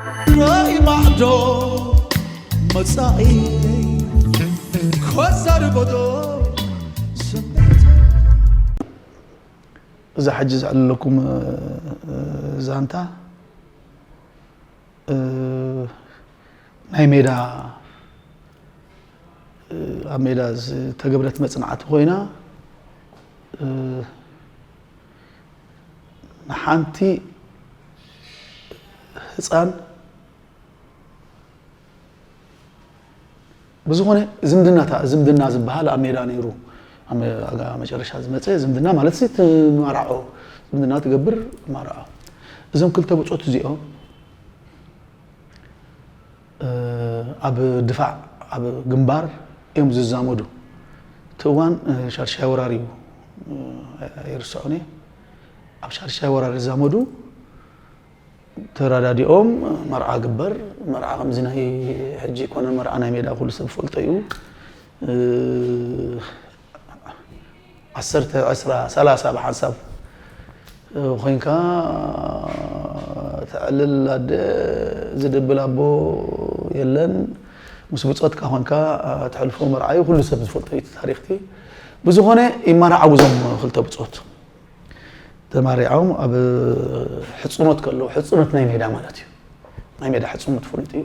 ራእይ ማዕዶ መጻኢ ኮዛርጎዶ ስምዕተ እዛ ሕጂ ዘዕልለኩም ዛንታ ናይ ሜዳ ኣብ ሜዳ ዝተገብረት መጽናዕቲ ኮይና ንሓንቲ ህፃን ብዝኾነ ዝምድናታ ዝምድና ዝበሃል ኣብ ሜዳ ነይሩ። መጨረሻ ዝመፀ ዝምድና ማለት ትማራዖ ዝምድና ትገብር ማራዖ። እዞም ክልተ ብፆት እዚኦም ኣብ ድፋዕ ኣብ ግንባር እዮም ዝዛመዱ። እቲ እዋን ሻድሻይ ወራር እዩ፣ ኣይርስዖን እየ። ኣብ ሻድሻይ ወራር ዝዛመዱ ተረዳዲኦም መርዓ ግበር። መርዓ ከምዚ ናይ ሕጂ ይኮነ፣ መርዓ ናይ ሜዳ ኩሉ ሰብ ፈልጦ እዩ። ዓሰርተ፣ ዕስራ፣ ሰላሳ ብሓንሳብ ኮይንካ ተዕልል ኣደ ዝድብል ኣቦ የለን። ምስ ብፆትካ ኮንካ ትሕልፎ መርዓ እዩ፣ ኩሉ ሰብ ዝፈልጦ እዩ እቲ ታሪኽቲ። ብዝኾነ ይመራዓው እዞም ክልተ ብፆት። ተማሪዖም ኣብ ሕፅኖት ከለዉ፣ ሕፅኖት ናይ ሜዳ ማለት እዩ፣ ናይ ሜዳ ሕፅኖት ፍሉጥ እዩ።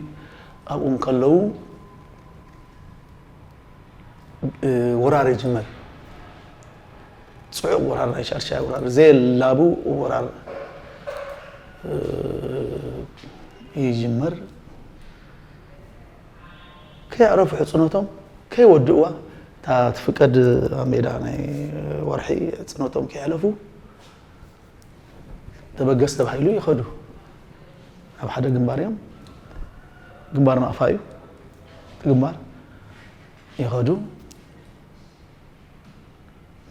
ኣብኡ ከለዉ ወራር ይጅመር። ፅዑቕ ወራር፣ ናይ ሻድሻይ ወራር፣ ዘየላቡ ወራር ይጅመር። ከየዕረፉ ሕፅኖቶም ከይወድእዋ፣ እታ ትፍቀድ ኣብ ሜዳ ናይ ወርሒ ሕፅኖቶም ከየሕለፉ ተበገስ ተባሂሉ ይኸዱ። ኣብ ሓደ ግንባር እዮም። ግንባር ናቕፋ እዩ። እቲ ግንባር ይኸዱ።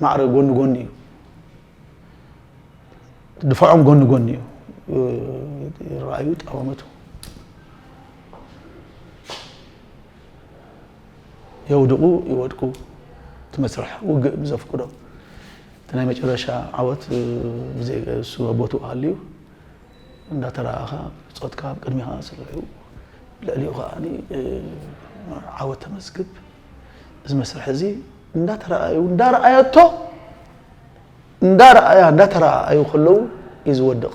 ማዕረ ጎኒ ጎኒ እዩ። ድፋዖም ጎኒ ጎኒ እዩ። ይረኣዩ፣ ጠዋመቱ የውድቑ፣ ይወድቁ። እቲ መስርሕ ውግእ ብዘፍቅዶ፣ እቲ ናይ መጨረሻ ዓወት ብዘይ እሱ ኣብ ቦትኡ ሃልዩ እንዳተረኣኻ፣ ብጾትካ ኣብ ቅድሚኻ ስርሑ፣ ልዕሊኡ ከኣ ዓወት ተመዝግብ። እዚ መስርሕ እዚ እንዳተረኣዩ፣ እንዳረኣየቶ፣ እንዳረኣያ፣ እንዳተረኣኣዩ ከለዉ እዩ ዝወድቕ።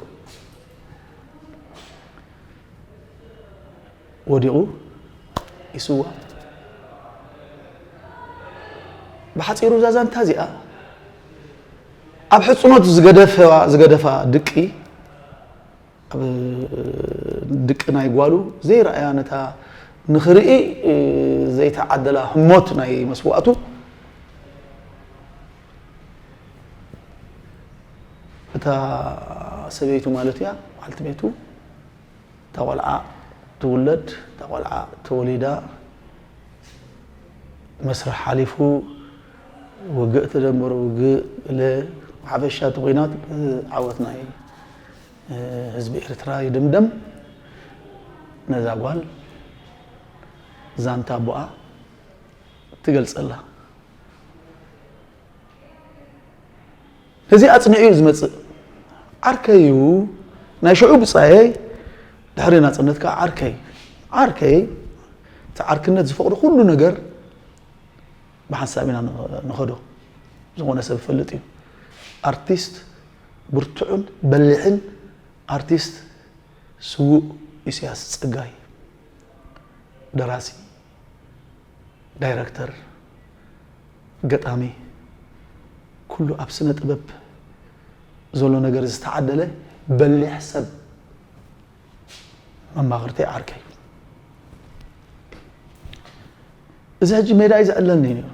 ወዲቑ ይስዋ። ብሓጺሩ እዛ ዛንታ እዚኣ ኣብ ሕጽኖት ዝገደፈዋ፣ ዝገደፋ ድቂ፣ ኣብ ድቂ ናይ ጓሉ ዘይረኣያ፣ ነታ ንኽርኢ ዘይተዓደላ ህሞት ናይ መስዋእቱ፣ እታ ሰበይቱ ማለት እያ፣ በዓልቲ ቤቱ፣ እታ ቆልዓ ትውለድ፣ እታ ቆልዓ ተወሊዳ፣ መስርሕ ሓሊፉ፣ ውግእ ተደምበረ፣ ውግእ ገለ፣ ሓፈሻ እቲ ኲናት ብዓወት ናይ ህዝቢ ኤርትራ ይድምደም። ነዛ ጓል ዛንታ ኣቦኣ ትገልጸላ። ነዚ ኣጽኒዑ እዩ ዝመጽእ። ዓርከይ እዩ፣ ናይ ሽዑ ብጻየይ፣ ድሕሪ ናጽነት ከኣ ዓርከይ። ዓርከይ፣ እቲ ዓርክነት ዝፈቕዶ ኩሉ ነገር ብሓንሳብ ኢና ንኸዶ። ዝኾነ ሰብ ይፈልጥ እዩ። ኣርቲስት ብርቱዕን በሊሕን ኣርቲስት ስዉእ ኢሳያስ ጸጋይ፣ ደራሲ፣ ዳይረክተር፣ ገጣሚ፣ ኩሉ ኣብ ስነ ጥበብ ዘሎ ነገር ዝተዓደለ በሊሕ ሰብ መማኽርተይ ዓርከይ። እዚ ሕጂ ሜዳ እዩ ዘዕለኒ ነይሩ።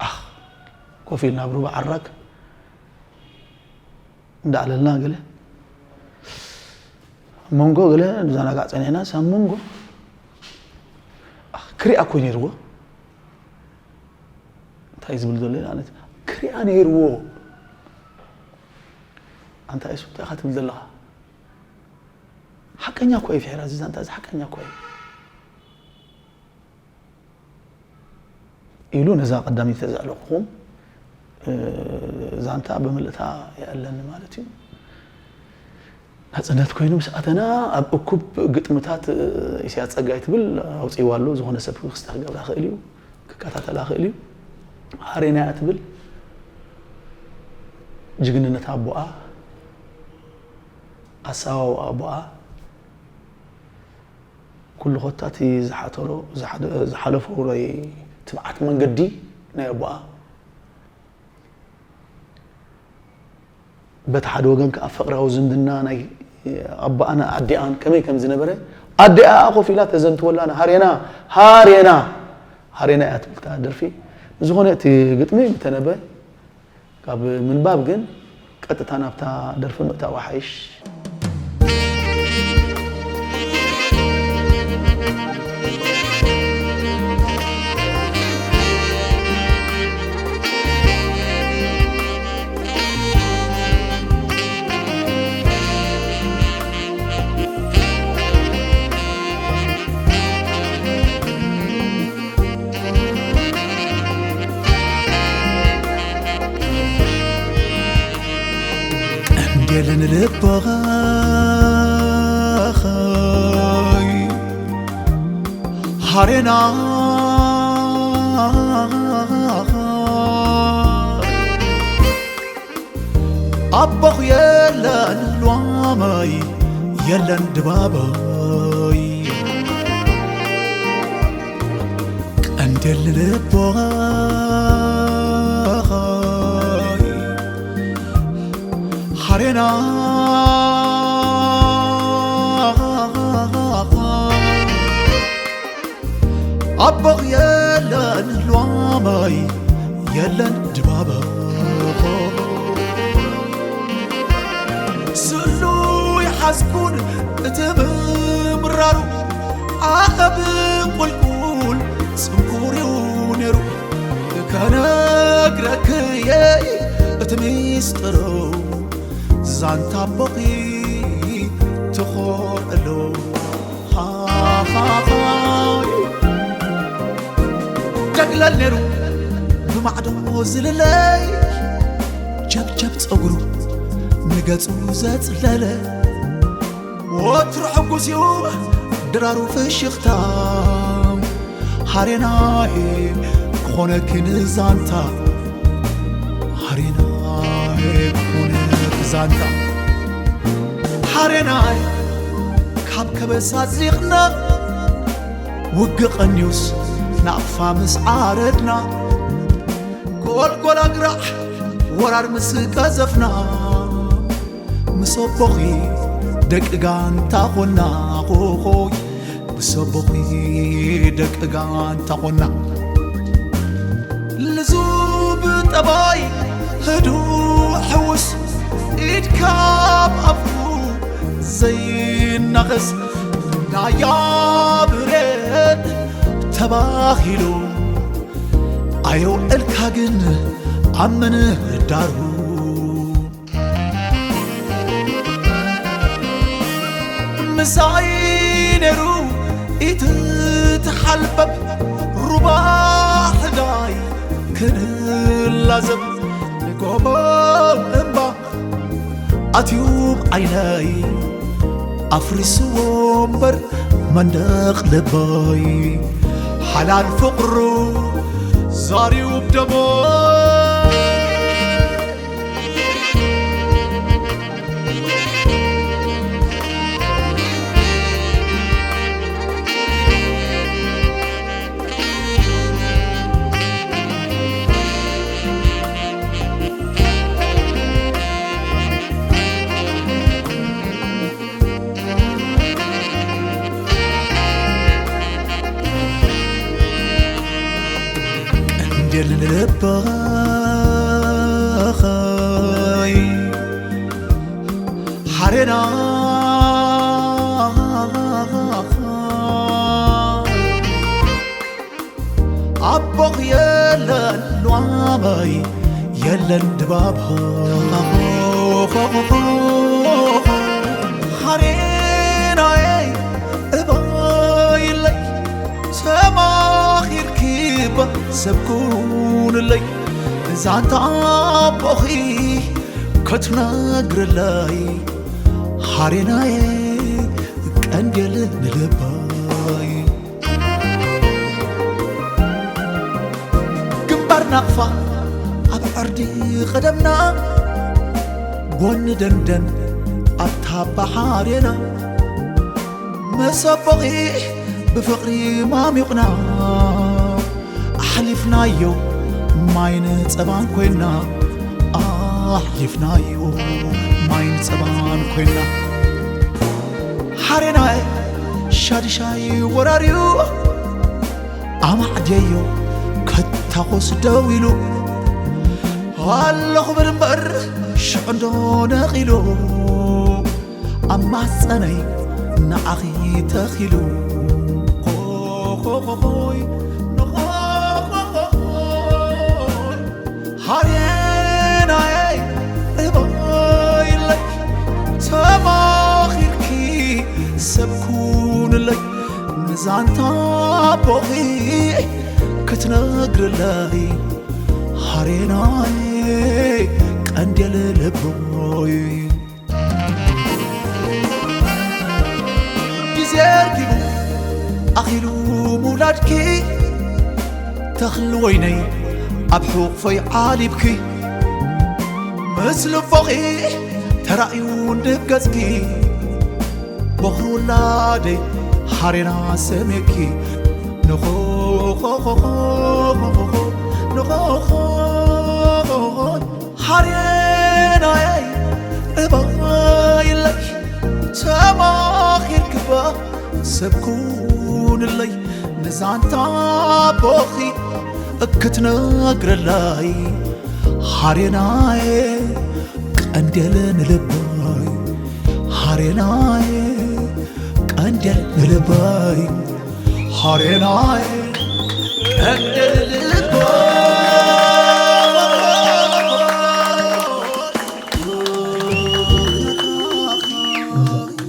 ኣኽ፣ ኮፍ ኢልና ኣብ ሩባ ዓራግ እንዳዕለልና ገለ ኣብ መንጎ ገለ ንዘናጋዕ ጸኒሕና፣ ሳብ መንጎ፣ ኣኽ፣ ክሪኣ እኮ ነይርዎ። እንታይ ዝብል ዘሎ ኢላ፣ ኣነት ክሪኣ ነይርዎ። ኣንታ የሱስ፣ እንታይ ኢኻ ትብል ዘለኻ? ሓቀኛ እኮ እዩ፣ ፍሒራ፣ እዚ ዛንታ እዚ ሓቀኛ እኮ እዩ። ኢሉ ነዛ ቀዳሚት ዘዕለኹኹም፣ እ፣ ዛንታ ብምልእታ የዕለኒ ማለት እዩ። ናጽነት ኮይኑ ምስ ኣተና ኣብ እኩብ ግጥምታት ኢሳያስ ጸጋይ ትብል ኣውጺእዋ ኣሎ። ዝኾነ ሰብ ክስተ ክገብራ ክእል እዩ፣ ክከታተላ ክእል እዩ። ሃሬና እያ ትብል ጅግንነት ኣቦኣ፣ ኣሰዋውኣ ኣቦኣ፣ ኩሉ ኮታ እቲ ዝሓተሮ ዝሓደ- ዝሓለፎ ናይ ትብዓት መንገዲ ናይ ኣቦኣ በቲ ሓደ ወገን ከኣ ፍቕራዊ ዝምድና ናይ ኣቦኣን ኣዲኣን ከመይ ከም ዝነበረ ኣዲኣ ኮፍ ኢላ ተዘንትወላና ሃሬና ሃሬና ሃሬና እያ ትብል እታ ደርፊ። ብዝኾነ እቲ ግጥሚ ምተነበ ካብ ምንባብ ግን ቀጥታ ናብታ ደርፊ ምእታው ሓይሽ። ቀንዴልን ልበኸይ ሃሬና ኣቦኽ የለን ሏመይ የለን ድባበይ ቀንዴል ልቦኸይ ሃሬና ኣቦኽ የለን ሏመይ የለን ድባበ ስሉይ ሓዝኩን እቲ ምምራሩ ኣኸብ ቁልቁል ጽንኩር እዩ ነይሩ ከነግረክየ እቲ ሚስጥሩ ዛንታ ኣቦኺ ትኾርዕሉ ሓኻኻይ ተግለል ነይሩ ብማዕዶ ዝልለይ ጀብጀብ ጸጉሩ ንገጹ ዘጽለለ ወትሩ ሕጉስ እዩ ድራሩ ፍሽኽታ ሃሬናይ ክኾነኪ ንዛንታ ሃሬናይ ክኾነኪ ዛንታ ሃሬናይ ካብ ከበሳ ዚቕና ውግእ ቀንዩስ ናቕፋ ምስ ዓረድና ጎልጎል ኣግራዕ ወራር ምስ ቀዘፍና ምስ ኣቦኺ ደቂ ጋንታ ኾና ኾኾይ ምስ ኣቦኺ ደቂ ጋንታ ኾና ልዙብ ጠባይ ህዱእ ሕውስ ኢድካ ኣብ ኣፉ ዘይናኸስ ናያ ብሬን ተባሂሉ ኣየውዕልካ ግን ኣብ ምንዳሩ ምሳይ ነይሩ ኢትትሓልበብ ሩባ ሕዳይ ክንላዘብ ንጎቦ እምባ ኣትዩብ ዓይነይ ኣፍሪስዎ እምበር መንደቕ ልበይ ሓላል ፍቕሩ ዛርዩብ ደሞ ቀንዴል ልበኸይ ሓሬና ኣቦኽ የለን ሏመይ የለን ድባብ ሓሬናየይ እባይለይ ተማኺርኪ እባ ሰብ ኩንለይ ዛንታ ኣቦኺ ክትነግርለይ ኣሬናየ ቀንዴል ንልበይ ግንባር ናቕፋ ኣብ ዕርዲ ቀደምና ጎኒ ደንደን ኣብታ ባሓሬና መሰቦቒ ብፍቕሪ ማሚቑና ኣሕሊፍናዮ ማይን ጸባን ኮይና ኣሕሊፍናዮ ማይን ጸባን ኮይና ሓሬናይ ሻድሻይ ወራርዩ ኣማዕድየዮ ከታኾስ ደው ኢሉ ኣለኹ ብል እምበር ሽዑ እንዶ ነቒሉ ኣብ ማህፀነይ ንዓኺ ተኺሉ ኾኾኾኾይ ንኾኾኾኾይ ሃሬናየይ እባይለይ ተማኺርኪ ሰብ ኩንለይ ንዛንታ ኣቦኺ ክትነግርለይ ሃሬናይ ቀንዴል ልቦይ ግዜ ርኪቡ ኣኺሉ ምውላድኪ ተኽሊ ወይነይ ኣብ ሕቑፈይ ዓሊብኪ ምስ ልቦኺ ተራእዩ ንገጽኪ ቦኽሪ ውላደይ ሓሬና ሰሜኪ ንኾኾኾኾ ንኾኾ ሓሬናየይ እባይለይ ተማኺርክባ ሰብ ኩንለይ ንዛንታ ኣቦኺ እክትነግረለይ ሃሬናየ ቀንዴል ንልበይ ሃሬናየ ቀንዴል ንልበይ ሃሬናየ ቀንዴል